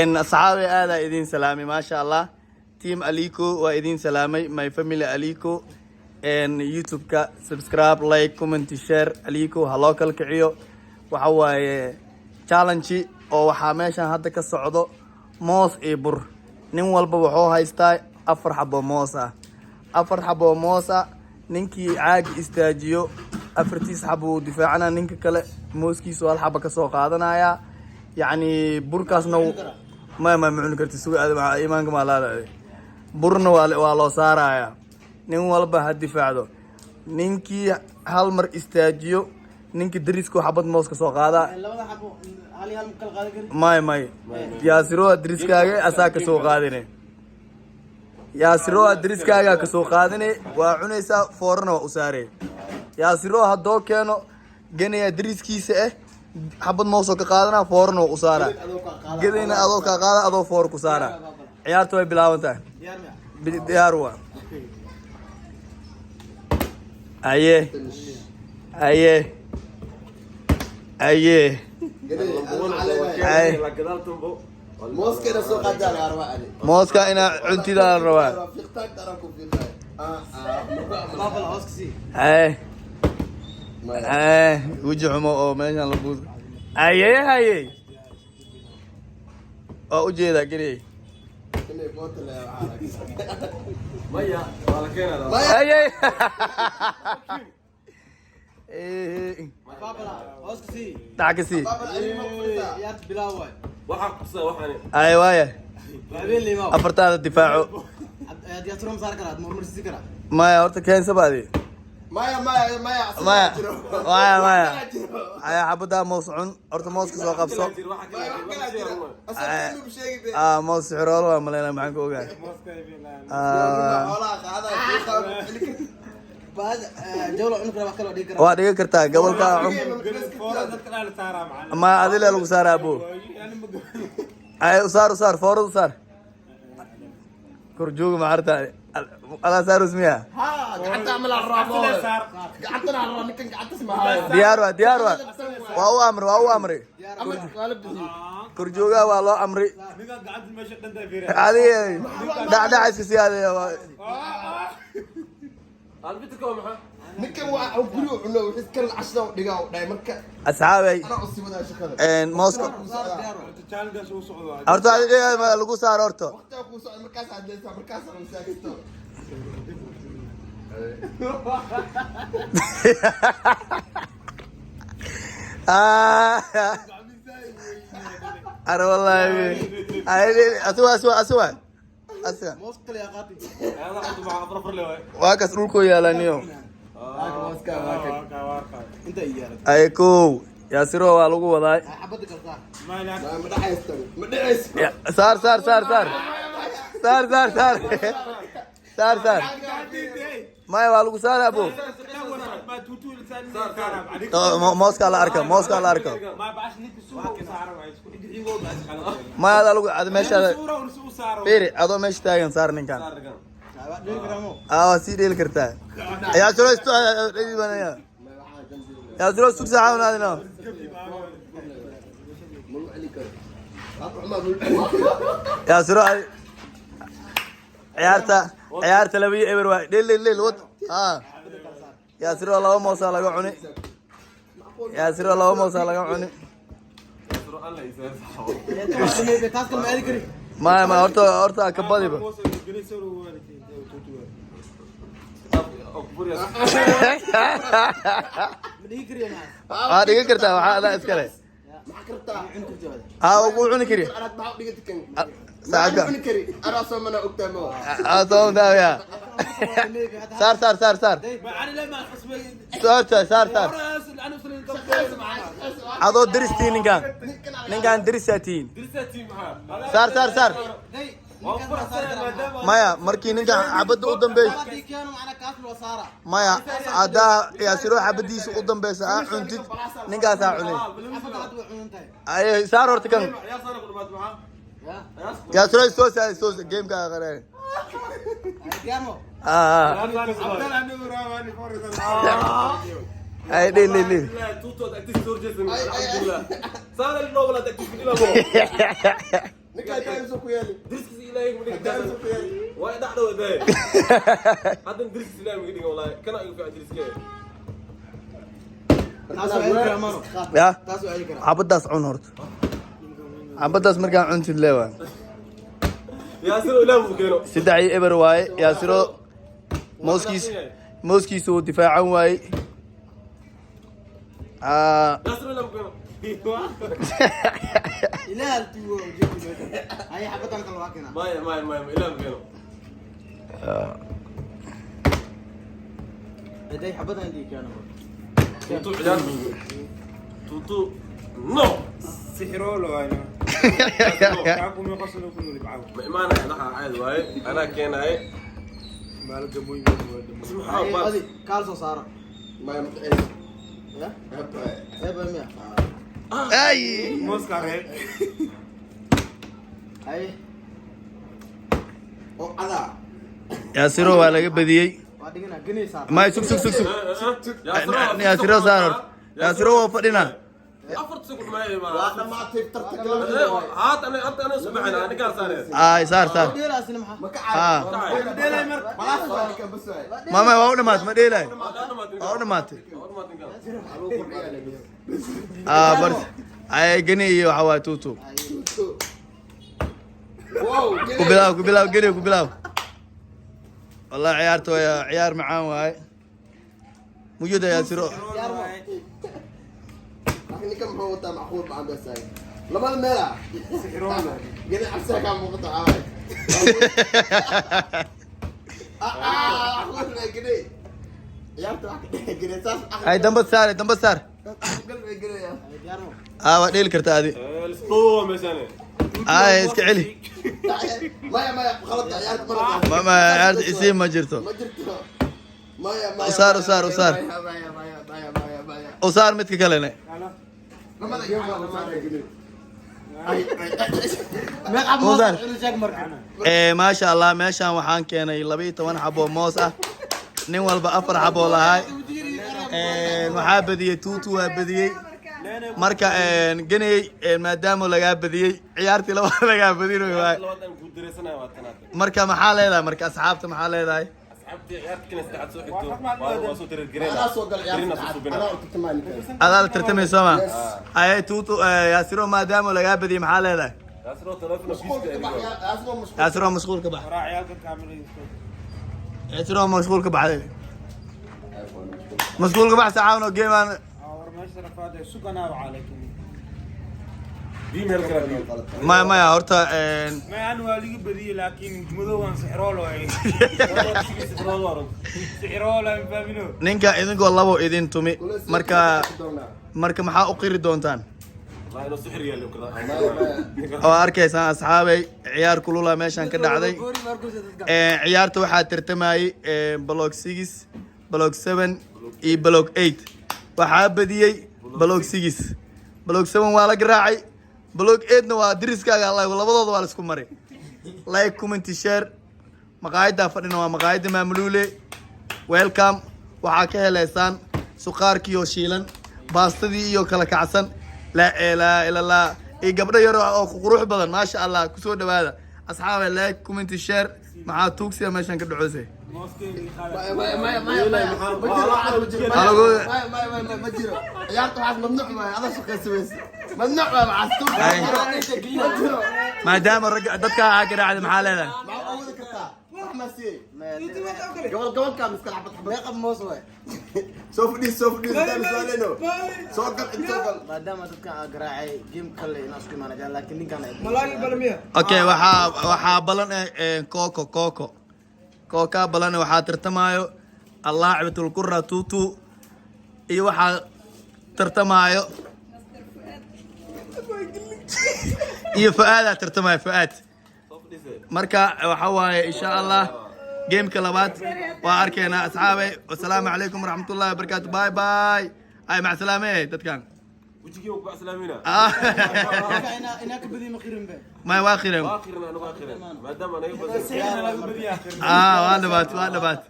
Asxaabi, aadaa idin salaamay, maasha Allah. Team Aliko waa idin salaamay, my family Aliko. YouTube-ka subscribe, like, comment, share. Aliko ha loo kala kiciyo. Waxa waaye challenge oo waxaa meeshan hadda ka socdo moos iyo bur. Nin walba wuxuu haystaa afar xabo moos ah, afar xabo moos ah. Ninkii caagi istaajiyo, afartiis xabo uu difaacana, ninka kale mooskiisu hal xaba kasoo qaadanaya. Yacni burkaasna ma cuni karti. Suga aad iimaanka maalaada. Burna waa loo saarayaa. Nin walba ha difaacdo. Ninkii hal mar istaajiyo, ninka darisku xabad moos ka soo qaadaa. Labada xabo hal iyo hal ma kala qaadan karin? May, Yaasiroa dariskaaga asaa kasoo qaadine. Yaasiroa dariskaagaa kasoo qaadine, waa cunaysaa, foorana waa u saarey. Yaasiro haddoo keeno ganaya dariskiisa ah, xabad moosoo ka qaadana, foorana waa u saaraa. Gedayna adoo kaa qaada, adoo foor ku saara. Ciyaarta way bilaaban tahay. Diyaar miya? Diyaar waa. Aye aye aye. Ay. Mooskana soo qaadaa la rabaa ani. Mooska inaa cuntidaa la rabaa. Fiiqtaan dara ku fiiqay. Baabala hoos ka sii. Aye aye, weji xumo oo meeshan la buus. Aye aye, waa ujeedaa geliyay. Maya, waa la keenaa. Aye. Eh, Baabala hoos ka sii. Dhac ka sii. Ciyaarta bilaaw waay. Waxaa kutusaa waxaan. Aye waaya. Habeen liimaa. Afartaada difaaco. Diyaarturo ma saar karaa? Ma hormarsiisi karaa? Maya, horta keensabaadi. Maya, maya, maya. Maya maya maya, aya xabadaa moos cun horta, mooska soo qabso. Ah, moos sixiroolo waa maleyna, maxaan ka ogahay? Ah, Baad jawla cuni karaa, wax kale waa dhigi karaa. Waa dhigan kartaa gobolka cun. Ma adile lagu saaraa abo. Ay, usaar, usaar foorad, usaar korjooga maxarta adaa saarus miya? Diyaar waa, diyaar waa, waa u amri, waa u amri. Korjoogaha waa loo amri. Adiga dhacdhac iska sii adiga. Albitrka waa maxaa? Ninkan waa guriga cuno, wixii kan cashada u dhigaa u dhahay marka. Asxaabay. Anaa u sii wadaa shaqada. Mooska horta adiga lagu saaro horta. Waqtiga kuu socda markaas aad leeysaa, markaas aad masaagto. Ah. Ara wallahi. Ay, asuwa asuwa asuwa. Asuwa. Moos kale yaa qaati. Ayada cunto maxaa afar afar le waay. Waa kas dhulkoo yaalaniyo. Mooska waa kan. Inta i yaalat. Ay kow. Yaasiro waa lagu wadaa. Xabadda kale saar. Ma dhacaysto, ma dhacaysto. Saar saar saar saar. Saar saar saar. Saar saar. Maya, waa lagu saara abo. Mooska la arka, mooska la arka. Maya, adaa lagu ad meesha fiiri, adoo meesha taagan saar ninkan. Waa dhigi karaa mo. Ah, waa sii dheeli kartaa. Yaasiro istu Yaasiro sug saaxa adina. Ma lagu celi karo. Waa ma lagu celi karo. Yaasiro ay ciyaarta ciyaarta 2-0 waay. Dheel dheel dheel wad. Ah. Yaasiro laba moosaa laga cuni. Yaasiro laba moosaa laga cuni. Taas kale ma aadi kari. Maya maya, horta horta ka badiba. Ma dhigi kariyo maxaa? Waa dhigan kartaa, waxaa adaa iskale. Maxaa kartaa? Cuni karti waad. Ah, ugu cuni kari. Anaad maxaa u dhigata kan? Saacadka. Cuni kari. Anaa soo mana ogtaa ma. Ah, soo daawiya. Saar saar saar saar. Saar saar saar saar. Adoo deristiin ninkan. Ninkan derisaa tihiin. Saar saar saar. Day, ninkan waa saari karaa. Maya, markii ninkan xabadda u dambeysa. Haddii keeno macna kaas loo saara. Maya, haddaa Yaasiro xabadiisa u dambeysa aa cuntid, ninkaasaa cunay. Xabadda hadda way cunan tahay. Ay, saar horta kan. Yaasiro soo saar, soo saar gameka qareen. Diyaar mo. Ah. Ay, dheel dheel dheel. Ninka haddaa ku yeeli. Diriskiisa Ilaahay ma dhigin. Haddaa ku yeeli. Waa dhacdo waday. Haddan diriskiisa Ilaahay ma dhigin wallahi. Kana igu fiican diriskee. Taas waa celi karaa maano. Ya. Taas waa celi karaa. Xabadaas cun horta. Xabadaas markaan cuntid leewaa. Yaasir Ilaahay buu keeno. 3-0 waaye. Yaasiro mooskiisa wuu difaacan waaye. Ah, Yaasir Ilaahay buu keeno. Ilaah tuugo ujeedi meesha. Hay xabadan kale waa keenaa. Maya maya maya Ilaahay buu keeno. Haday xabadan idin keeno. Tutu ciyaar buu. Tutu no. Sixiroolo waayna. Kaaku meeqa sano ku nool bacaaw? Ma imaanaya dhaxa caadi waaye. Anaa keenaye. Maalga muhiim waa dhamo. Maxaa Hay baas? adi kaal soo saaro. Maya mutacaysa. Ya? Eeba miya. Ay. Mooska reeb. Hay Oo cadaa. Yaasiro waa laga badiyey. waa dhigana gani saar. May, sug sug sug sug. Yaasiro saar horta. Yaasiro waa fadhina. Afarta sekund maayo Waa ma. dhamaatay tartanka laba. Haat ana anta ana subaxna aniga saare. Ay, saar saar. Dheelaasina maxaa? Ma ka Ah. caadi. Balaas waa ninkan bas waay. Mama waa u dhamaatay, ma dheelay. Waa u dhamaatay. Ah, bar. Ay, gani iyo waxa waaye tutu. Wow. Ku bilaab, ku bilaab, gani ku bilaab. Wallahi ciyaarta waa ciyaar macaan waaye. Mujada Yaasiro. Laakiin ninkan muxuu wataa macquul macaan bas waay. Labada meel ah. Sixiroolo. Gani cabsiga kaa muuqata caaway. Ah ah, macquul bay gani. Ciyaarta wax ka dhex gani saas. Ay, damba saar, damba saar. Aqal bay gani. Hay diyaar mo. Ah, waa dheeli kartaa adi. Isqoo meeshaan. Ay, iska celi. Maya maya khalad ciyaarta ma laha. Mama ciyaarta isiin ma jirto. Ma jirto. Maya maya. Usaar, usaar, usaar. Maya maya maya maya maya maya. U saar midka kalena. Lamada gacan usaar gani. Ay ay ay. Meeqa moos Usaar. cuni sheeg marka. Maasha Allah, meeshaan waxaan keenay 12 xabo moos ah. Nin walba 4 xabo lahay. Waxaa badiyey Tutu, waa badiyey. Marka ganey maadaama lagaa badiyey ciyaartii laba lagaa badinayo waay. Labaad aan guuldareysanayo waa tanaad. Marka maxaa leedahay marka asxaabta, maxaa leedahay? Asxaabtii ciyaarta kana saddexaad soo xigto. Waa soo tirirgareena. Anaa soo gal ciyaarta. Anaa u tartamaa ninkan. Adaa la tartamay sooma? Ay Tutu, Yaasiro maadaama lagaa badiyey maxaa leedahay? Yaasiro telefoon Mashquul ka bax yaasoo mashquul. Yaasiro mashquul ka bax. Waraa ciyaalka kaamiradiisa. Yaasiro mashquul ka baxday. Mashquul ka bax sacaawno game aan. War meesha rafaad ee suganaa waxaa laakiin. Diin hel kala. Maya maya horta Ma aan waa liga badiyey laakiin madow waan sixiroolo ay. Sixiroolo aan fahmino. Ninka idinkoo labo idin tumi marka marka maxaa u qiri doontaan? Wallahi inuu sixir yaalo kala. Oo arkaysaan asxaabay, ciyaar kulula meeshan ka dhacday. Goori markuu dadka. Ciyaarta waxaa tartamayay block 6, block 7 iyo block 8. Waxaa badiyey block 6. Block 7 waa la garaacay, block 8 na waa diriskaaga. Allah, labadooda waa la isku maray. Like, comment, share. Maqaayadda fadhina waa maqaayadda Maamuluule. Welcome. Waxaa ka heleysaan suqaarkii oo shiilan, baastadii iyo kala kacsan, laa ilaaha ila Allah, iyo gabdho yar oo qurux badan, maasha Allah. Kusoo dhawaada asxaabe. Like, comment, share. Maxaa tuugsiya meeshan ka dhacoosay? Mooskeedii qaada. Maya maya maya maya maya. Ma jiro waxaas, ma jiro. Halagu- Maya maya maya ma jiro. Ciyaarta waxaas mamnuuc maayo. Adaa shaqaysa weyse. Mamnuuc maayo waxaas. Ay. Ma jiro. Maadaama ragga dadka aa garaacda maxaa leedahay? Maxaa awoodi kartaa? Wax ma siiyey. Gobol gobolka miskala xabad xabad. Meeqa moos waay. Soo fadhiis, soo fadhiis, intaan su'aaleyno. Soo gal, inta soo gal. Maadaama dadkan aa garaacay game kale inaan isku imaanaya laakiin ninkan ay. Okay, waxaa balan eh coco coco kooka balan eh, waxaa tartamaayo allaacibatul qura Tutu iyo waxaa tartamaayo iyo Fu'aadaa tartamaayo Fu'aad. Marka waxa waaye insha Allah gameka labaad waa arkaynaa asxaabay. Wasalaamu calaykum waraxmatullahi wabarakaatu. Bye bye. Ay, mac salaame dadkan. Wejigii ku islaamina. Ah. Inaa ka badiyo ma qirin be. May waa khireen. Waa akhirna anigu akhirna. Maadaama anaga badan. Sixirna laga badiyaa. Ah, waa dhabaat, waa dhabaat.